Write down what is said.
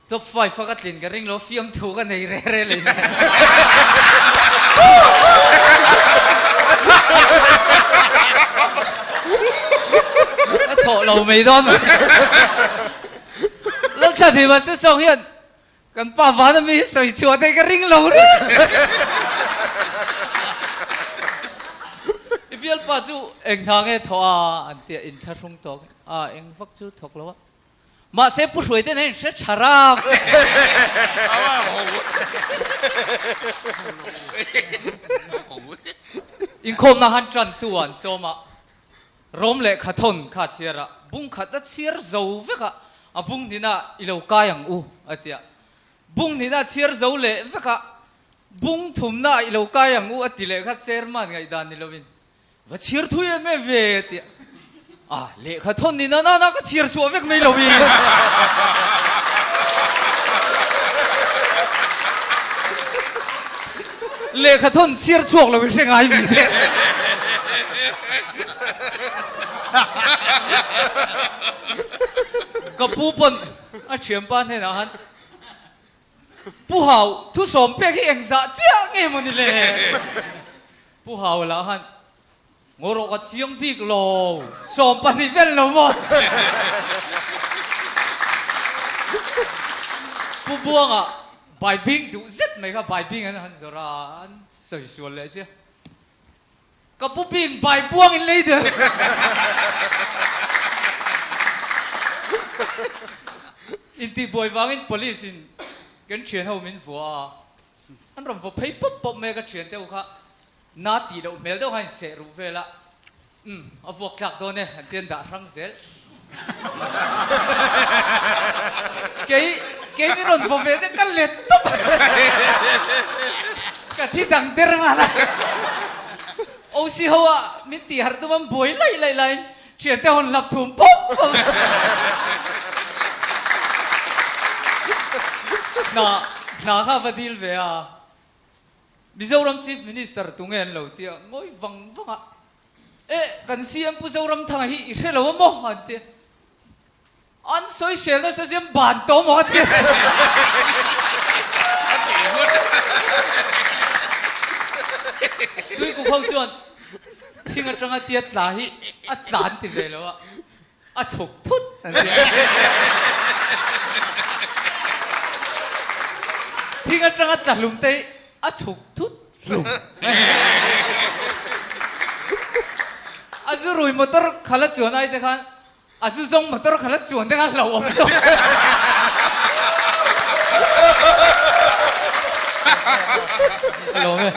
Top 5 a ka tlin ka ring lo fiamthu ka nei re re lei nen. Ka thawh lo mai dawn mai. Lalchhan hi mahse sawng hian kan pa vana mi hi sawi chhuah theih ka ring lo reng. I bialpa chu eng hna nge thawh a an tia inthlahrung tawk a eng vak chu thawk lo a. Mahse Pu Hruaite nen hre tha ram. Inkhawmna han tan tu an sawm a, Rom lehkha thawn kha a chhiar a, bung khat a chhiar zo vek a, a bung hnihna i lo kai ang u a ti a, bung hnihna a chhiar zo leh vek a, bung thumna i lo kai ang u a ti leh kha chairman ngaihdan ni lovin Va chhiar thui em em ve tia a lehkha thawn ni na na na ka chhiar chhuah vek mai lo i. Lehkha thawn chhiar chhuak lo i hre ngai mi. Ka pu pawn a thianpa hnenah han Pu Hau thusawm pek hi engzah chiah nge maw ni le? Pu Hau lah han ngaw rawh ka chiang bik lo, 12 vel lo maw? Pu Buanga baibing duh zet mai kha baibing an han zawrh a, an sawi sual leh sia. Ka pu bing bai buang in lei der. Intihbuai vangin police in kan thian ho min vua a, an rawn vaw phei pawp pawp mai a ka thian te ho kha na tih loh hmel deuh khan in seh ruh vel a, umm a vuak tlak dawn e an ti an dah hrang zel. Kei kei min rawn vaw ve zet ka let tawp a, ka thi dang der nghal a. OC ho a min tih harh tum an buai laih laih laiin thiante hawn hlap thum pawp pawp a. Hna hna kha va dil ve a, Mizoram Chief Minister tunge an lo tia ngawi vang vang a. Eh, kan CM Pu Zoramthanga hi i hre lo a maw? an ti a. An sawi sel nasa siam ban tawh maw a ti a. Tuikuk ho chuan thing atanga tia tla hi a tla an ti ve lo a, a chhuk thut an ti a. Thing atanga tla hlum te hi a chhuk thut hlum. A zu rui motor kha la chuan ai te khan a zu zawng motor kha la chuan te khan hlauhawm zawk. Ka lawm e.